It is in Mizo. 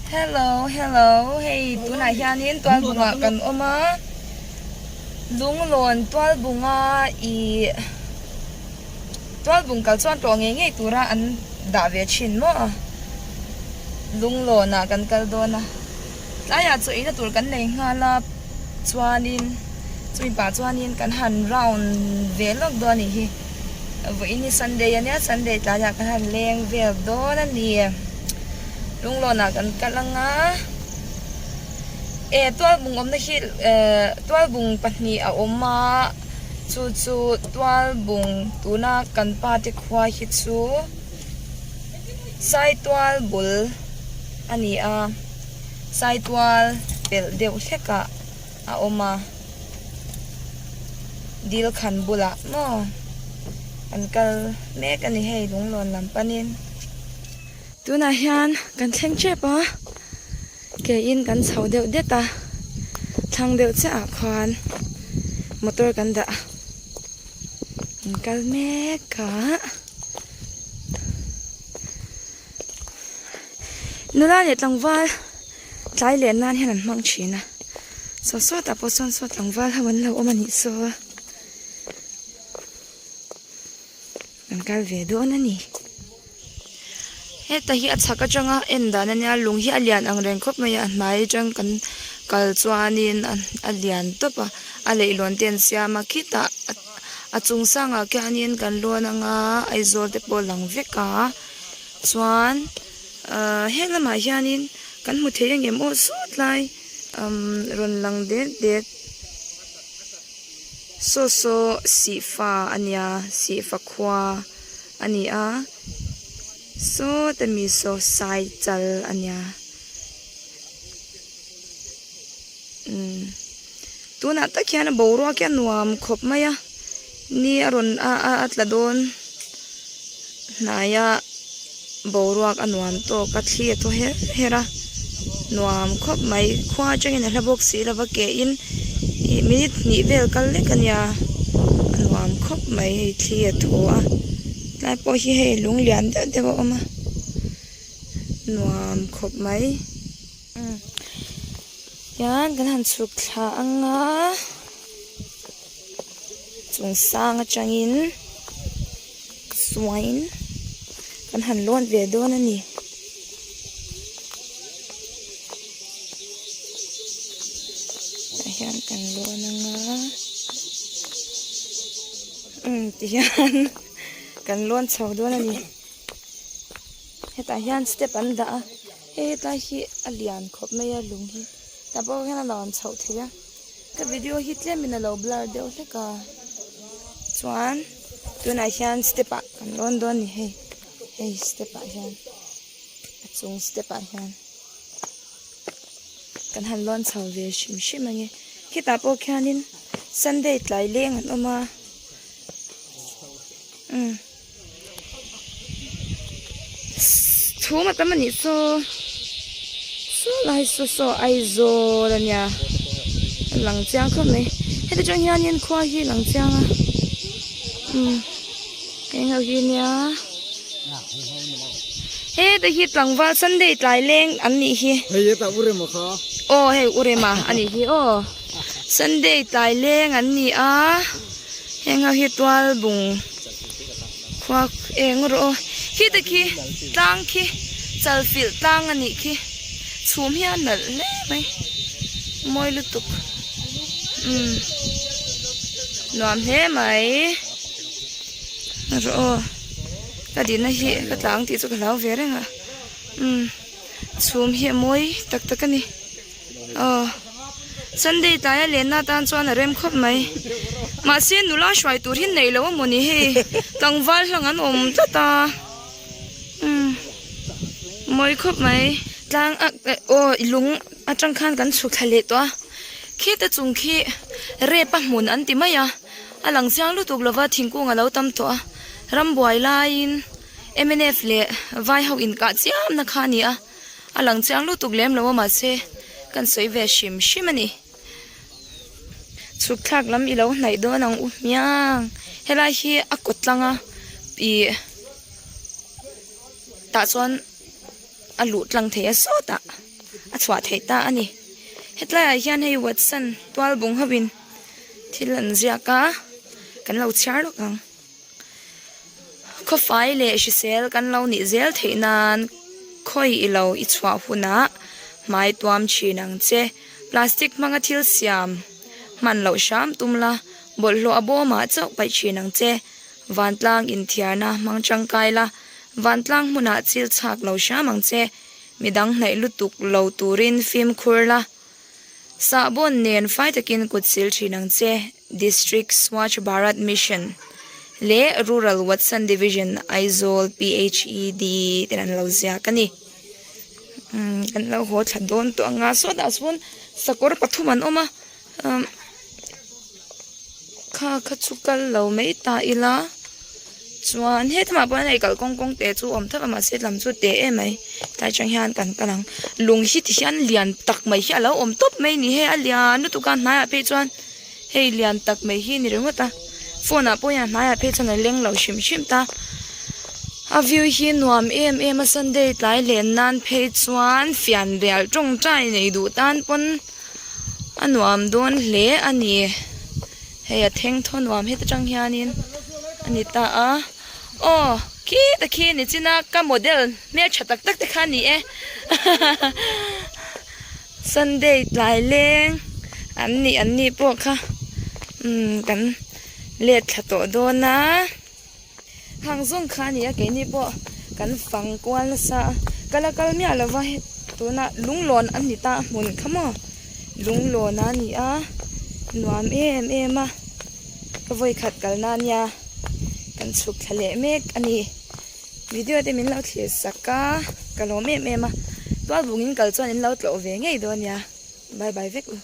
Hello hello hei tunah hianin tualbungah kan awm a lunglawn tualbunga ih tualbung kal chuan tlawh ngei ngei tura an dah ve thin maw lunglawnah kan kal dawn a tlaiah chaw eina tur kan nei nghal a chuanin chumi pah chuanin kan han round ve lawk dawn a nih hi. Vawiin hi Sunday a nia, Sunday tlaiah kan han leng vel dawn a ni. Lunglawnah kan kal ang a, e tualbung awmna hi eh tualbung pahnih a awm a, chu chu tualbung tuna kan pa te khua hi chu Saitual bul a ni a, Saitual pelh deuh hlekah. a awm a dil khan bulah maw an kal mek a ni hei lunglawn lam panin tunah hian kan thleng tep a ke in kan chho deuh det a thlang deuh chiah ah khuan motor kan dah a an kal mek a nula leh tlangval. Tlai len nan hian an hmang thin a, saw sawtah pawh sawn saw tlangval ho an lo awm a nih saw an kal ve dawn a ni. Heta hi a chhak atanga en dan a nia lung hi a lian ang reng khawp mai a a hnai atang kan kal chuanin a lian tawp a a leihlawn te an siam a khitah a chung sangah khianin kan lawn anga Aizawl te pawh a lang vek a chuan. Ahh heng lamah hianin kan hmu thei angem aw sawt lai umm rawn lang det det saw saw sihfa a nia sihfa khua a ni a sawta mi saw sai chal a nia umm tunah tak hian a boruak hi a nuam khawp mai a ni a rawn a a a tla dawn. Hnaia boruak a nuam tawk a thli a thaw her her a nuam khawp mai khua atangin a hla bawk si lova ke in ih minute hnih vel kal lek a nia a nuam khawp mai hei thli a thaw a tlai pawh hi hei lung lian deuh deuh a awm a nuam khawp mai tihian kan han chhuk thla ang a. Chung sang atangin suain kan han lawn ve dawn a ni. Tah hian kan lawn ang a umm ti hian kan lawn chho dawn a ni. Hetah hian step an dah a hei hetlai hi a lian khawp mai a lung hi tah pawh hian a lawn chhoh theih a. Ka video hi tlem in a lo blur deuh hlek a chuan tunah hian step ah kan lawn dawn a ni hei hei step ah hian a chung step ah hian kan han lawn chho ve hrim hrim ang e khitah pawh khianin sunday tlai leng an awm a umm. Chhum a tam a nih saw saw lai saw saw Aizawl a nia a lang chiang khawp mai heti tang hianin khua hi a lang chiang a umm eng ho hi nia heta hi tlangval sunday tlai leng an nih hi hei hetah u rema kha aw hei u rema a nih hi aw sunday tlai leng an ni a. Heng ho hi tual bung khua eng rawh aw khi te khi tlang khi chal filh tlang a nih khi chhum hi a nalh hle mai mawi lutuk umm nuam hle mai rawh aw ka dihna hi ka tlang tih chu ka hlau ve reng a umm chhum hi a mawi tak tak a ni. Aw Sunday tlaia lenna atan chuan a rem khawp mai mahse nula hruai tur hi neih loh a maw ni hei tlangval hlang an awm tlat a umm mawi khawp mai tlang a aw lung atang khan kan chhuk thla leh tawh a khita chung khi rep a hmun an ti mai a a lang chiang lutuk lova thingkung a lo tam tawh a rambuai laiin mnf leh vai ho inkah chiam na kha a ni a. A lang chiang lutuk lem lo a mahse kan sawi ve hrim hrim a ni. Chhuk thlak lam i lo hnaih dawn ang u hmiang. Helai hi a kawt tlang a ih tah chuan a luh tlang thei a sawtah. A chhuah theih ta a ni. Hetlaiah hian hei Watson tualbung hovin thil an ziak a, kan lo chhiar lawk ang. Khawfai leh hrisel kan lo nih zel theih nan khawi i lo i chhuah hunah hmai tuam thin ang che. Plastic hmanga thil siam hman loh hram tum la, bawlhhlawh a bawmah chauh paih thin ang che. Vantlang inthiarna hmang tangkai la, vantlang hmunah chil chhak lo hram ang che. Midang hnaih lutuk lo turin fimkhur la. Sahbawn nen fai takin kut sil thin ang che, District Swachh Bharat Mission leh Rural Watson Division Aizawl PHED ten an lo ziak a ni. Umm kan lo haw thla dawn tawh ang a, sawtah sawn sakawr pathum an awm a, umm kha kha chu kal lo mai ta ila chuan hetlaiah pawh hian hei kalkawng kawng te chu awm thlap a mahse lam chu te em mai tlai atang hian kan kal ang lung hi ti hian lian tak mai hi a lo awm tawp mai a ni hei a lian lutuk a hnaiah phei chuan hei lian tak mai hi a ni ringawt a phone ah pawh hian hnaiah phei chuan a leng lo hrim hrim ta a view hi nuam em em a sunday tlai len nan phei chuan fianrial tawngtai nei duh tan pawn. A nuam dawn hle a ni hei a thengthaw nuam heta tang hianin a ni ta a aw khita khi ni chin a ka model hmeltha tak tak te kha a ni e sunday tlai leng an nih an nih pawh kha umm kan let thla tawh dawn a. Hang zawng kha a ni a keini pawh kan fang kual nasa a ka la kal miah lova he tunah lunglawn a ni ta a hmun kha maw lunglawn a ni a nuam em em a ka vawikhat kalna a nia kan chhuk thla leh mek a ni video te min lo thlir sak a ka lawm em em a tualbungin kal chuan in lo tlawh ve ngei dawn a nia bye bye vek u.